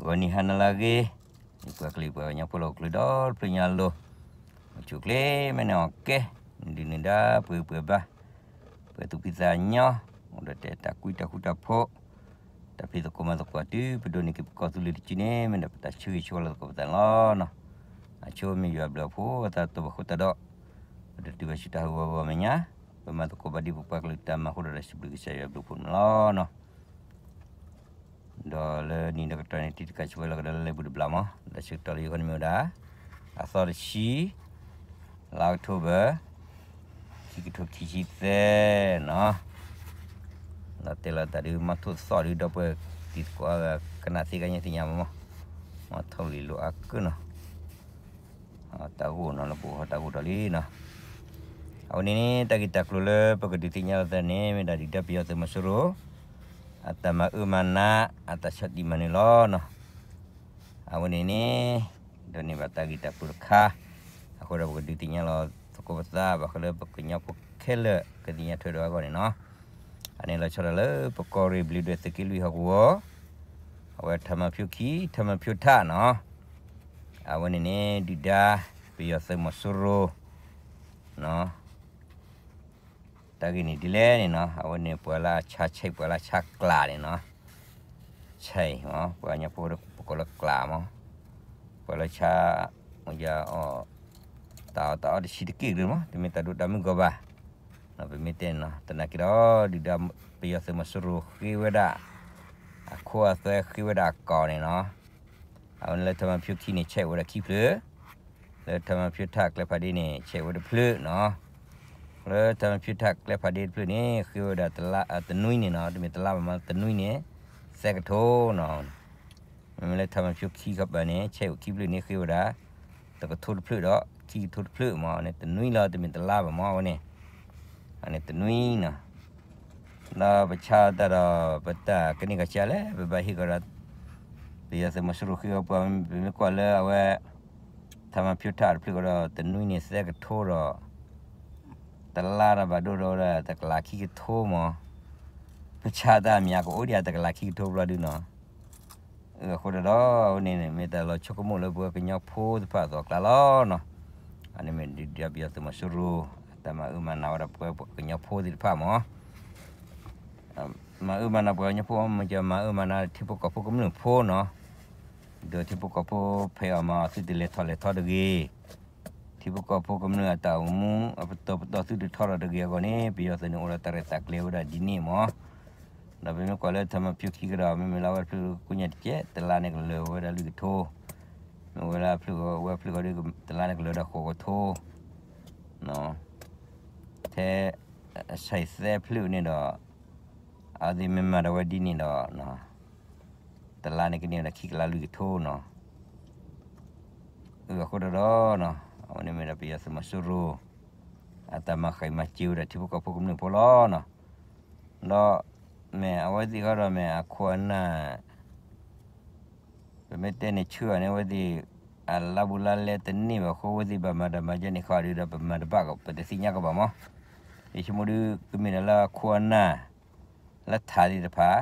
ဂီၤနံၤဟါနၤလၢအဂ့ၤ, ပှၤကလုာ်ပှၤကညီဖိလၢဟီၣ်ခိၣ်ဒီတဖျၢၣ်ညါအလိၤ, မုၢ်ဆူၣ်ချ့မဲာ်န့ၢ်အီၣ်ကဲ, ဒုးနုာ်ဒါပှဲၤပှဲၤဘၣ်, ပှဲၤသူၣ်ဖှံသးညီ, အိၣ်ဒီးတဲတၢ်ကွံတၢ်ဃူတၢ်ဖိး, တၢ်ဖံးသကိးမၤသကိးတုၤပဒိးန့ၢ်က့ၤပကီၢ်သူလ့ၤတစုန့ၣ် မ့ၢ်ဒၣ်ပတၢ်ဆၢဂ့ၤဆၢဝါလီၤသကိးပသးန့ၣ်လီၤ. အဆိမ့ၢ်ယွၤဘျုးအဖိအသးတဘၣ်ဃိသတးဒီး, ပတတုၤဘၣ်ဆူတၢ်ဟးဂီၤဂီၤမဲာ်ညါ, ပမၤသကိးဘၣ်ဒ်ပပှၤကလုာ်တၢ်မၤအဃိဒီး တၢ်စံးဘျုးကစၢ်ယွၤဘျုးဖှိၣ်န့ၣ်လီၤ. ဒီးလၢနံၤဒီးကတီၢ်န့ၣ် တံၤတကးဆၢဝဲလီၤကဒီးလၢလံာ်ပူၤတဘျီမး, ဒီးဆၢကတီၢ်လၢယဂီၢ်န့ၣ်မ့ၢ်ဝဲဒၣ် အသီတဆံ, လါအီးကထိဘၢၣ်, ခံကထိခံဆံသၢနီၤ, ဒီးတဲလီၤတၢ်ဒုး မီထိၣ်သီၣ်ဒုး ဒီပုၢ်ဝဲၢ်တံၤသကိးအါဂၤ ကနၣ်သ့ကညါသ့ၣ်ညါမး, မီထိၣ်လံၤလိာ်အါကၢနီၤ တၢ်ဂိၢ်နီၤ လၢပအိၣ်ဟီၣ်တၢ်ဂိၢ်ဒီးလံနီၤ. အဝဲန့ၣ်န့ၣ် တၢ်ဂ့ၢ်တၢ်ကျိၤလၢပကဒုးသ့ၣ်ညါလီၤသးန့ၣ် မ့ၢ်ဒၣ်ဒုၣ်ဒါပယီၤသုးမီၤစိရိၤ အတၢ်မၤအၢမၤနး အတၢ်ဆီၣ်တံၢ်မၤနၢၤလီၤနီၤ. အဝဲန့ၣ်န့ၣ် ဒိးန့ၢ်ဘၣ်တၢ်ဂ့ၢ်တၢ်ကျိၤတခါ, အဃိဒီးပကဒုးသ့ၣ်ညါလီၤသကိးပသး ဘၣ်ဃးလၢပကညီဖိခဲလၢာ် ကသ့ၣ်ညါထွဲဒီးအဂီၢ်န့ၣ်နီၤ. အန့ၣ်လီၤဆီဒၣ်တၢ်လၢပကီၢ်ရ့ၣ်ဘျံးဒွဲၣ်သုးက့လွံၢ်ဟီၣ်ကဝီၤ, အဝဲထၢမၤဖၠိခံ ထၢမၤဖၠိထးနီၤ. အဝဲန့ၣ်န့ၣ် ဒုၣ်ဒါပယီၤသုးမီၤစိရိၤ တၢ်ဂ့ၢ်န့ၣ်ဒ်လဲၣ်န့ၣ်နီၤ, အဝဲန့ၣ်ပှၤလၢအဆါဆဲး ပှၤလၢအဆါကျးန့ၣ်နီၤ, ဆဲးမး ပှၤကညီဖိပကိးလၢကျးမး, ပှၤလၢဆါ ယအီၣ် တၢ်အီၣ်တၢ်အီတဆံးတက့ၢ်ကလုာ်မး, တမ့ၢ်တၢ်ဒိၣ်တၢ်မုၢ်ဂီၤဘၣ်, ပမ့ၢ်တဲနီၤ, သနာ်က့ဒီး ဒုၣ်ဒါပယီၤသုးမီၤစိရိၤဃ့ဝဲဒၣ် အခိအသွဲဃ့ဝဲဒၣ်အကီၢ်န့ၣ်နီၤ. အဝဲန့ၣ်လၢထၢမၤဖၠိခံန့ၣ် ဆဲးဝဲဒၣ်ခံဖျၢၣ်, လၢထၢမၤဖၠိထးကျဲဖးဒ့န့ၣ် ဆဲးဝဲတဖျၢၣ်နီၤ. လၢထၢမၤဖၠိထးကျဲဖးဒ့တဖျၢၣ်န့ၣ် ဃ့ဝဲဒၣ်တနွံန့ၣ်နီၤ, တမ့ၢ်တလါဘၣ်မး တနွံန့ၣ် သၢကထိနီၤ. မ့မ့ၢ်လၢထၢမၤဖၠိခံခီပၤန့ၣ် ဆဲးဝဲခံဖျၢၣ်န့ၣ် ဃ့ဝဲဒၣ် တကထိတဖျၢၣ်ဒီး ခံကထိတဖျၢၣ်မးန့ၣ် တနွံလီၤ, တမ့ၢ်တလါဘၣ်မး အဝဲန့ၣ် အန့ၣ်တနွံနီၤ. ဒီးပဆါတၢ်ဒီး ပတၢ်ကန့ၢ်ကစၢ်လၢ ပဘၣ်ဟ့ၣ်ကီးဒီး ပယီၤသုးမီၤစိရိၤဃ့အီၤပှၤ ပမ့ၢ်ကွၢ်လၢအဝဲ ထၢမၤဖၠိထးတဖျၢၣ်ဃီဒီး တနွံန့ၣ်သၢကထိဒီး တလါဒီးဘၣ်ဒိဒီးဝဲဒၣ်တကလးခံကထိမး, ပဆါတၢ်မ့ၢ်ကအိၣ်ဒံးတကလးခံကထိဘျီဒုနီၤ. အဃိဒီး အဝဲန့ၣ်န့ၣ် မ့ၢ်တၢ်လီၤဆိကမိၣ်လၢပှၤကညီဖိသ့ၣ်တဖၣ်အသိးအကျါလီၤနီၤ. အန့ၣ်မ့ၢ်ဒုၣ်ဒါပယီၤသုးမီၤစိရိၤ အတၢ်မၤအၢမၤနးဝဲဒၣ်ပှၤကညီဖိသ့ၣ်တဖၣ်မး မၤအၢမၤနးပှၤကညီဖိ မ့ၢ်ကမၤအၢမၤနးထံဖိကီၢ်ဖိကမျၢၢ်ဖိနီၤ, ဒီးထံဖိကီၢ်ဖိဖဲအီၤမး သုတလဲၤထီၣ်လဲၤထီတဂ့ၤ, ထံဖိကီၢ်ဖိကမျၢၢ်အတၢ်အိၣ်မူ အပတီၢ်ပတီၢ်သုတထီထီၣ်တဂ့ၤအဂီၢ်န့ၣ် ပယီၤသုးန့ၣ်အိၣ်ဒီးတၢ်ရဲၣ်တၢ်ကျဲၤဝဲဒၣ်ဒ်န့ၣ်မး. ဒီးပမ့ၢ်ကွၢ်လၢထၢမၤဖၠိခံကဒီး မ့မ့ၢ်လၢအဝဲတဖျၢၣ်ကိညါတကဲး တလါန့ၣ်ကလၢာ်ဝဲဒၣ်လွံၢ်ကထိ, မ့ၢ်ဝဲလၢအဖျၢၣ်ဝဲဖျၢၣ်ဃီဒီး တလါန့ၣ်ကလၢာ်ဝဲဒၣ်ဃိးကထိ ထဲ အဆဲးသၢဖျၢၣ်န့ၣ်ဒီး အဝဲသ့ၣ်မ့ၢ်မၤဒီးဝဲဒ်န့ၣ်ဒီး တလါန့ၣ်ကန့ၢ်ဝဲဒၣ်ခံကလးလွံၢ်ကထိနီၤ. အဃိဒီး အဝဲန့ၣ်မ့ၢ်ဒၣ်ပယီၤသုးမီၤစိရိၤ အတၢ်မၤဃံးမၤစၢၤဝဲဒၣ်ထံဖိကီၢ်ဖိကမျၢၢ်ဖိလီၤနီၤ. ဒီးမ့ၢ်အဝဲသ့ၣ်ဃီဒီးမ့ၢ်အခိၣ်အနၢ် ပမ့ၢ်တဲန့ၣ်ဆၢအီၤန့ၣ် အဝဲသ့ၣ် အလါဘူးလါလဲတန့ၢ်ဘၣ်အဃိ အဝဲသ့ၣ်ဘၣ်မၤတၢ်မၤကဲန့ၣ်ဃီဒီး ပမၤတဘၣ်ကီး ပတသ့ၣ်ညါကီးဘၣ်မး. ယဆိကမိၣ်ဒုးကမ့ၢ်ဒၣ်လၢအခိၣ်အနၢ် လၢထးသ့ၣ်တဖၣ်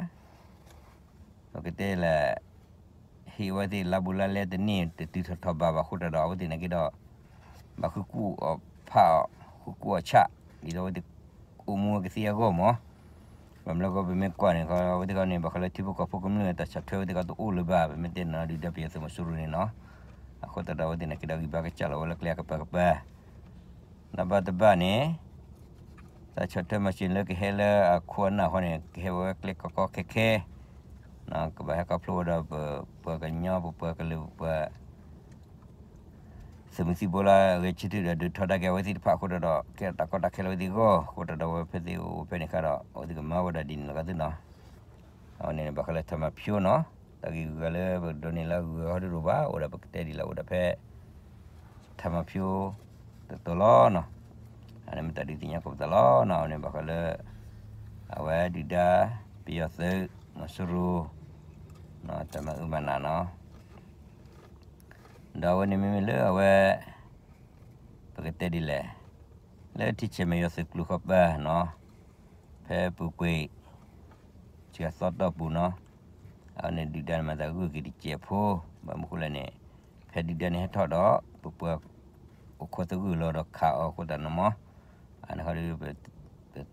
ပကတဲလၢ ဟ့ၣ်အဝဲသ့ၣ်လါဘူးလါလဲတန့ၢ် တတုၤထီၣ်ထီၣ်ဘးဘၣ်အဃိတၢ်ဒီး အဝဲသ့ၣ်နာ်က့ဒီး ဘၣ်ဃုကူၣ်အီၣ်ဖးအီၣ် ဃုကူၣ်အီၣ်ဆး ဒ်သိးအဝဲသ့ၣ်အိၣ်မူဝဲကသ့အဂီၢ်မး. ဘၣ်မနုၤအဃိ ပမ့ၢ်ကွၢ်န့ၣ် အဝဲသ့ၣ်ခီန့ၣ် ဘၣ်ဃးလၢထံဖိကီၢ်ဖိကမျၢၢ် တၢ်ဆီၣ်ထွဲဝဲသ့ၣ်ခီတအိၣ်လၢၤဘၣ် ပမ့ၢ်တဲန့ၣ်နီၤ ဒုၣ်ဒါပယီၤသုးမီၤစိရိၤန့ၣ်နီၤ. အဃိသတးဒီး အဝဲသ့ၣ်နာ်က့ဒီးဂံၢ်ဘါကစၢ်လီၤဝဲလၢကျဲအကပၤကပၤ နဘၣ်တဘၣ်န့ၣ် တၢ်ဆီၣ်ထွဲမၤစၢၤလၢကဟဲလၢအခိၣ်အနၢ်အဃိန့ၣ် ကဟဲဝဲကျဲကီကီခဲခဲ ကဘၣ်ဟဲခီဖျိဝဲဒီးပပှၤကညီ ပပှၤကလုာ် ပပှၤ သုးမုၢ်သံၣ်ဘိလၢအဂဲၤဆၢထၢၣ်ဒီးဒုးထီဒါက့ၤအဝဲသ့ၣ်တဖၣ်အဃိတၢ်ဒီး ကဲတၢ်ကီတၢ်ခဲလၢအဝဲသ့ၣ်အဂီၢ် အဃိတၢ်ဒီးအဝဲဖဲသ့ၣ်အိၣ်ဖဲန့ၣ်အခါဒီး အဝဲသ့ၣ်ကမၤဝဲဒၣ်ဒ်န့ၣ်လီၤဂာ်သုနီၤ. အဝဲန့ၣ်ဘၣ်ဃးလၢထၢမၤဖၠိနီၤ တၢ်ဂ့ၢ်ဂုၤဂၤလၢပကဒိးန့ၢ်လၢအဂုၤအဂၤဟီဒုးတအိၣ်ဘၣ် အိၣ်ဒၣ်ပကတဲဒ်လၢအိၣ်ဒၣ်ဖဲ ထၢမၤဖၠိ တတီၤလီၤနီၤ. အန့ၣ်မ့ၢ်တၢ်ဒုးသ့ၣ်ညါကိးပသးလီၤနီၤ. အဝဲန့ၣ်ဘၣ်ဃးလၢ အဝဲဒုၣ်ဒါ ပယီၤသုး မီၤစိရိၤ တၢ်မၤအၢမၤနးနီၤ. ဒီးအဝဲန့ၣ်မ့မ့ၢ်လၢအဝဲ ပကတဲဒ်လဲၣ် လၢထံဆဲးမဲာ်ယွၤသုးကျိၤဃီပၤနီၤ ဖဲပူၤကွံာ် စှၤသီတီၢ်ပူၤနီၤ အန့ၣ်ဒုၣ်ဒါန့ၣ်မၤသးဂုာ်က့ၤတစဲးဖိ, ဘၣ်မနုၤဃိလဲၣ်န့ၣ်, ဖဲဒုၣ်ဒါန့ၣ်ဟဲထီၣ်ဒီး ပပှၤအိၣ်ခိးသဂၢၢ်လီၤဒီးခးအီၤအဃိသတးန့ၣ်မး, အန့ၣ်ဃီဒီး ပတဲလ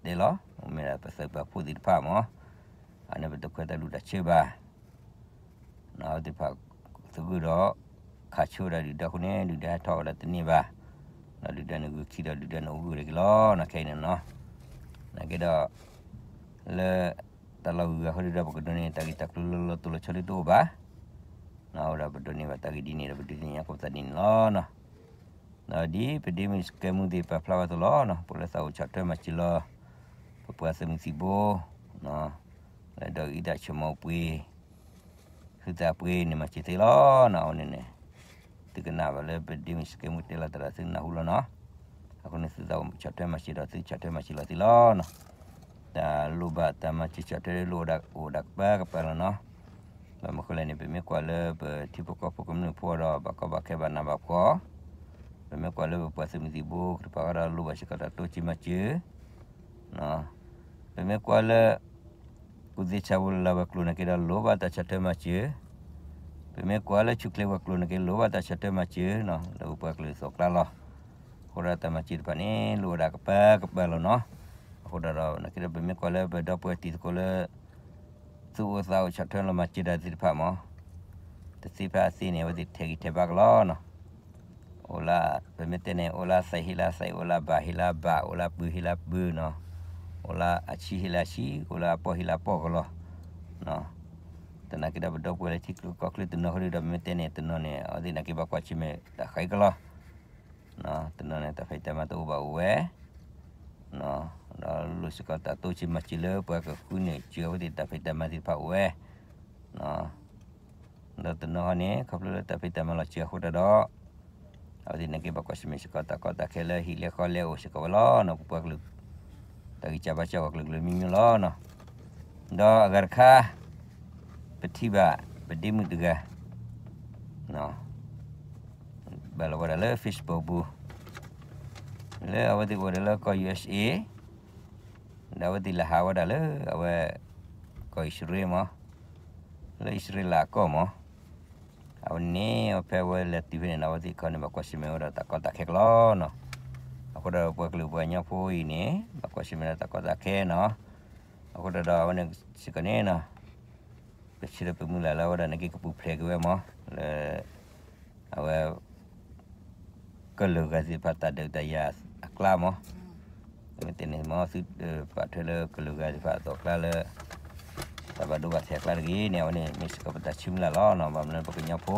ီၤ, မ့ၢ်ဒၣ်ပသုးပာ်ဖှိၣ်သ့ၣ်တဖၣ်မး, အန့ၣ်ပတခွဲးတၢ်လုၢ်တၢ်ဆှၢဘၣ် အဝဲသ့ၣ်တဖၣ်သဂၢၢ်ဒီး ခးဆၢဝဲဒၣ်ဒုၣ်ဒါအဃိန့ၣ် ဒုၣ်ဒါဟဲထီၣ်ဝဲဒၣ်တန့ၢ်ဘၣ်, ဒီးဒုၣ်ဒါန့ၣ်ဂုာ်ခံဒီးဒုၣ်ဒါန့ၣ်အိၣ်ဂၢၢ်လၢက့ၤလီၤ ခဲအံၤန့ၣ်နီၤ, နာ်က့ဒီး လၢ တၢ်လီၢ်ဂုၤဂၤအဃိဒီး ပကဒိးန့ၢ်တၢ်ဂ့ၢ်တၢ်ကျိၤလၢလီၤတိၢ်လီၤဆီဒ်တအိၣ်ဘၣ်, အဃိဒီးပဒိးန့ၢ်ဘၣ်တၢ်ဂ့ၢ်ဒ်န့ၣ်ဒီး ပဒုးသ့ၣ်ညါကိးပသးဒ်န့ၣ်လီၤ. ဒီးဒ်ပဒ့မုၢ်စကဲမူသ့ၣ်ပာ်ဖျါဝဲအသိးလီၤ, ပှၤလၢသးအိၣ်ဆီၣ်ထွဲမၤစၢၤလီၤ ပပှၤသုးမုၢ်သံၣ်ဘိ လၢဒီးအံသၣ်ဆိကမိၣ်ပှ့ၤ ဟုသးပှ့ၤန့ၣ်မၤစၢၤသ့လီၤ. အဝဲန့ၣ်န့ၣ် သုကနၣ်ဘၣ်လၢပဒ့မုၢ်စကဲမူတဲလီၤတၢ်ဒီးသုနၢ်ဟူလီၤနီၤ, အဃိန့ၣ်သုသးအိၣ်ဆီၣ်ထွဲမၤစၢၤဒီးသုဆီၣ်ထွဲမၤစၢၤလီၤသ့လီၤနီၤ, တၢ်လိၣ်ဘၣ်တၢ်မၤစၢၤဆီၣ်ထွဲလၢအိၣ်ဒၣ်ကပၤကပၤလီၤနီၤ, ဘၣ်မနုၤဃိလဲၣ်န့ၣ် ပမ့ၢ်ကွၢ်လၢပထံဖိကီၢ်ဖိကမျၢၢ်ဖိဒီး ဘၣ်ကီဘၣ်ခဲဘၣ်နးဘၣ်ဖှီၣ်, ပမ့ၢ်ကွၢ်လၢပပှၤသုးမုၢ်သံၣ်ဘိတဖၣ်ဃီဒီးလိၣ်ဘၣ်စ့ၢ်ကီးတၢ်တိစၢၤမၤစၢၤ, ပမ့ၢ်ကွၢ်လၢ ကူၣ်သ့ဆၣ်ဖိလၢ်ဝဲၤကျိၤန့ၣ်က့ဒီးလိၣ်ဘၣ်တၢ်ဆီၣ်ထွဲမၤစၢၤ, ပမ့ၢ်ကွၢ်လၢဆူၣ်ချ့ဝဲၤကျိၤန့ၣ်က့ လိၣ်ဘၣ်တၢ်ဆီၣ်ထွဲမၤစၢၤနီၤ လၢပပှၤကလုာ်အသိးအကျါလီၤ. အဃိဒီးတၢ်မၤစၢၤတဖၣ်န့ၣ် လိၣ်ဝဲဒၣ်ကပၤကပၤလီၤနီၤ. အဃိဒီး နာ်က့ဒီးပမ့ၢ်ကွၢ်လၢပဒီပုၢ်ဝဲၢ်တံၤသကိးလၢ သူၣ်အိၣ်သးအိၣ်ဆီၣ်ထွဲလီၤမၤစၢၤတၢ်သ့ၣ်တဖၣ်မး, တသ့ဖဲအသ့န့ၣ် အဝဲသ့ၣ်ထဲးဂံၢ်ထဲးဘါကလီၤနီၤ. အိၣ်လၢ ပမ့ၢ်တဲန့ၣ် အိၣ်လၢသးဟ့လၢသးဟ့, အိၣ်လၢဘၣ်ဟ့လၢဘၣ်, အိၣ်လၢပုၢ်ဟ့လၢပုၢ်နီၤ, အိၣ်လၢအဆံးဟ့လၢအဆံး, အိၣ်လၢအပီၢ်ဟ့လၢအပီၢ်ကလီၤ. တနာ်က့ဒီးပဒီပုၢ်ဝဲၢ်လၢထံချၢကီၢ်ချၢတနီၤဃီဒီး ပမ့ၢ်တဲန့ၣ် တနီၤန့ၣ် အဝဲသ့ၣ်နာ်က့ဘၣ်ကွၢ်ဆၢၣ်မဲာ်တၢ်ဃဲကလီၤ. တနီၤန့ၣ် တၢ်ဖံးတၢ်မၤတအိၣ်ဘၣ်အိၣ်ဝဲ ဒီးလိၣ်စ့ၢ်ကီးတၢ်တိစၢၤမၤစၢၤလၢပှၤကဃုန့ၢ်စၢၤအဝဲသ့ၣ်တၢ်ဖံးတၢ်မၤသ့ၣ်တဖၣ်အိၣ်ဝဲ ဒီးတနီၤဃီန့ၣ် ခီဖျိလၢတၢ်ဖံးတၢ်မၤလီၤစၢၤအဃိတၢ်ဒီး အဝဲသ့ၣ်နာ်က့ဘၣ်ကွၢ်ဆၢၣ်မဲာ်စ့ၢ်ကီးတၢ်ကီတၢ်ခဲလၢဟံၣ်လဲဃီလဲအိၣ်စ့ၢ်ကီးဝဲလီၤနီၤ. ပပှၤကလုာ် တၢ်ဂံၢ်စၢ်ဘါစၢ်ပှၤကလုာ်ကလုာ်မံၤမံၤလီၤနီၤ. ဒီးအဂၤတခါ ပထံၣ်ဘၣ် ပဒ့မုၣ်တဂၤ ဘၣ်လီၤဝဲဒၣ်လၢ Facebook ပူၤ လၢအဝဲသ့ၣ်အိၣ်ဝဲဒၣ်လၢကီၢ် ယူၢ်အ့ၣ်စ့ၣ် ဒီးအဝဲသ့ၣ်လဲၤဟးဝဲဒၣ်လၢ အဝဲ ကီၢ်အံၣ်စရ့လးမး လၢအံၣ်စရ့လးအကီၢ်မး အဝဲန့ၣ် ဖဲအဝဲလဲၤတုၤဖဲန့ၣ်နီၤ အဝဲသ့ၣ်ခီန့ၣ် ဘၣ်ကွၢ်ဆၢၣ်မဲာ်ဝဲဒၣ်တၢ်ကီတၢ်ခဲကလီၤနီၤ. အဃိဒီးပှၤကလုာ်ပှၤကညီဖိအံၤန့ၣ် ဘၣ်ကွၢ်ဆၢၣ်မဲာ်ဒီးတၢ်ကီတၢ်ခဲနီၤ. အဃိဒီးအဝဲန့ၣ်စ့ၢ်ကီးန့ၣ်နီၤ ပဆၢဒီးပမုၢ်လၢ်လၢအဝဲဒၣ်နာ်က့ကပူၤဖျဲးက့ၤဝဲမး လၢ အဝဲ ကလုာ်ဂၤသ့ၣ်တဖၣ်တၢ်ဒုးတၢ်ယၤအကျါမး, မ့ၢ်တဲန့ၣ်မး သုပာ်ထွဲလၢကလုာ်ဂၤသ့ၣ်တဖၣ်အသိးအကျါလၢ တၢ်ဘၣ်ဒိဘၣ်ထံးအကျါတဂ့ၤန့ၣ် အဝဲန့ၣ်မ့ၢ်စ့ၢ်ကီးပတၢ်ဆၢမုၢ်လၢ်လီၤနီၤ. ဘၣ်မနုၤလၢပကညီဖိ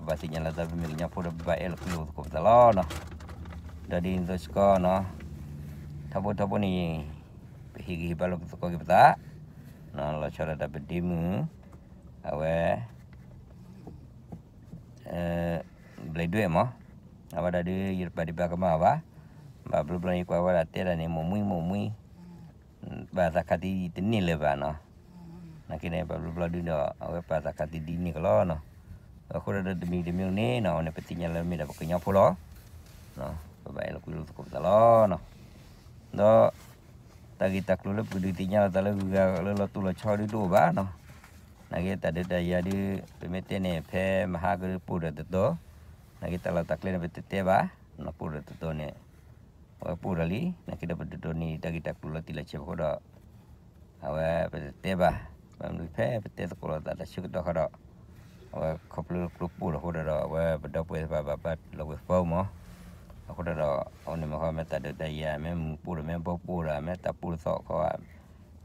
ပဘၣ်သ့ၣ်ညါလီၤသး ပမ့ၢ်ကညီဖိဒီး ပဘၣ်အဲၣ်လိာ်ကွံလိာ်သကိးပသးလီၤနီၤ. ဒီးဒ်န့ၣ်အသိးစ့ၢ်ကီးနီၤ ထီဘိထီဘိန့ၣ် ပဟ့ၣ်ဂံၢ်ဟ့ၣ်ဘါလိာ်သကိးက့ၤပသး လီၤဆီဒၣ်တၢ်ပဒ့မုၣ် အဝဲ ဘျဲးဒွဲၣ်မး, အဝဲဒၣ်ဒုး ယတပာ်ဒံးပာ်ကမၣ်အီၤဘၣ်. ဘၣ်ဘျီဘျီယကွၢ်ဝဲဒၣ်တဲဒၣ်န့ၣ် မိၢ်မှံမိၢ်မှံ ဘၣ်သးခးသံတန့ၢ်လၢၤဘၣ်နီၤ. နာ်က့န့ၣ် ဘၣ်ဘျီဘျီဒုးဒီး အဝဲပာ်သးခးသံဒ်န့ၣ်ကလီနီၤ. အဃိဒီးတမံၤတမံၤန့ၣ်နီၤ အဝဲန့ၣ်ပသ့ၣ်ညါလၢမ့ၢ်ဒၣ်ပှၤကညီဖိလီၤ. ပဘၣ်အဲၣ်လိာ်ကွံလိာ်သကိးပသးလီၤနီၤ. ဒီး တၢ်ဂ့ၢ်တၢ်ကျိၤလၢပကဒုးသ့ၣ်ညါလီၤသးလၢဂုၤဂၤလၢလီၤတိၢ်လီၤဆီဒုးတအိၣ်ဘၣ်နီၤ. နာ်က့တၢ်ဒုးတၢ်ယၤဒုး ပမ့ၢ်တဲန့ၣ် ဖဲမဟါကဒုးပိၢ်ဒီးတတီၤ, နာ်က့တၢ်လီၢ်တၢ်ကျဲန့ၣ် ပတတဲဘၣ်, ပိၢ်ဒီးတတီၤန့ၣ် အဝဲပိၢ်ဒီးလံ, နာ်က့ဒီးပဒိးဒိးန့ၢ်တၢ်ဂ့ၢ်တၢ်ကျိၤလီၤတံၢ်လီၤဆဲးအဃိဒီး အဝဲပတတဲဘၣ်, ဘၣ်မနုၤဖဲပတဲသကိးလိာ်သးတၢ်ဆၢကတီၢ်ဃီဒီး အဝဲခီဖျိလၢကျိပိၢ်လီၤအဃိဒီး အဝဲပဒီပုၢ်ဝဲၢ်သ့ၣ်တဖၣ်ဘၣ်ပာ်လီၤကွံာ်သကိးမး, အဃိဒီး အဝဲန့ၣ်မ့ၢ်ဃီမ့ၢ်တၢ်ဒုးတၢ်ယၤ မ့ၢ်မူပိၢ်ဒီးမ့ၢ်ဘီပိၢ်ဒီး မ့ၢ်တၢ်ပိၢ်တသီၣ်ခီ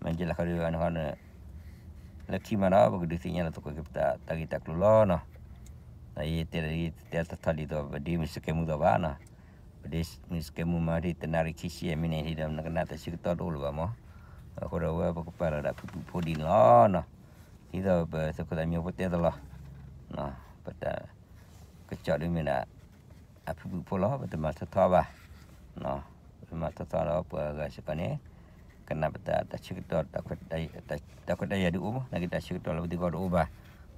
မ့ၢ်ကဲလၢဃီဒီးန့ၣ်ဃီန့ၣ် လၢခံမးဒီး ပကဒုးသ့ၣ်ညါလီၤသကိးက့ၤပတၢ်ဂ့ၢ်တၢ်ကျိၤလီၤနီၤ. ယတဲလၢယတဲတထီၣ်ဒ်သိး ပဒ့မုၢ်စကဲမူသိးဘၣ်နီၤ. ပဒ့မုၢ်စကဲမူမၤဒ်တနၣ်ရံၣ်ခံဆံယဲၢ်မံးနံးန့ၣ်ဒီး နကနၣ်တၢ်ဆၢကတီၢ်တအိၣ်လၢၤဘၣ်မး, အဃိဒီးအဝဲပကပာ်လီၤဒၣ်ဖုၣ်ဖုၣ်ဖိဒ်န့ၣ်လီၤနီၤ. ဒ်သိးပသုးခိၣ်သးမံဖိတဲသလီၤ ပတၢ် ကစီၣ်ဒ်မ့ၢ်ဒၣ် အဖုၣ်ဖုၣ်ဖိလီၤ ပတမၤထီထီဘၣ်, ပမၤထီထီဒီးပှၤဂၤစ့ၢ်ကီးန့ၣ် ကနၣ်ပတၢ်တၢ်ဆၢကတီၢ် တၢ်ခွဲးတၢ်ယာ်ဒုးအိၣ်မး နာ်က့တၢ်ဆၢကတီၢ်လၢပသုးကီၢ်တအိၣ်ဘၣ်,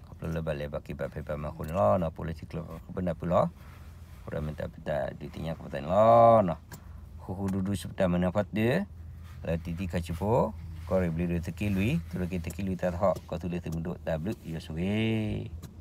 ခီဖျိလၢဘၣ်လဲၤဘၣ်က့ၤဘၣ်ဖံးဘၣ်မၤအဃိန့ၣ်လီၤ. ပအိၣ်လၢထံချၢကီၢ်ချၢပနၢ်ပၢၢ်လီၤ. အဃိဒီးမ့ၢ်တၢ်ပတၢ်ဒုးသ့ၣ်ညါကပသးန့ၣ်လီၤ. ဃူဃူဒူဒူစပတၢ်မုၢ်နၤဖီတၢၢ် လၢတံၤသံခါဆူဖိ က ကီၢ်ရ့ၣ်ဘျုးဒိၣ်သုးက့လွံၢ် သုးရ့ၣ်က့ၤသုးက့လွံၢ်တၢ်သဟီၣ် ကီၢ်သူလ့ၤသုးမုၢ်ဒိၣ်တၢ်ဘျုးယွၤဆိၣ်ဂ့ၤ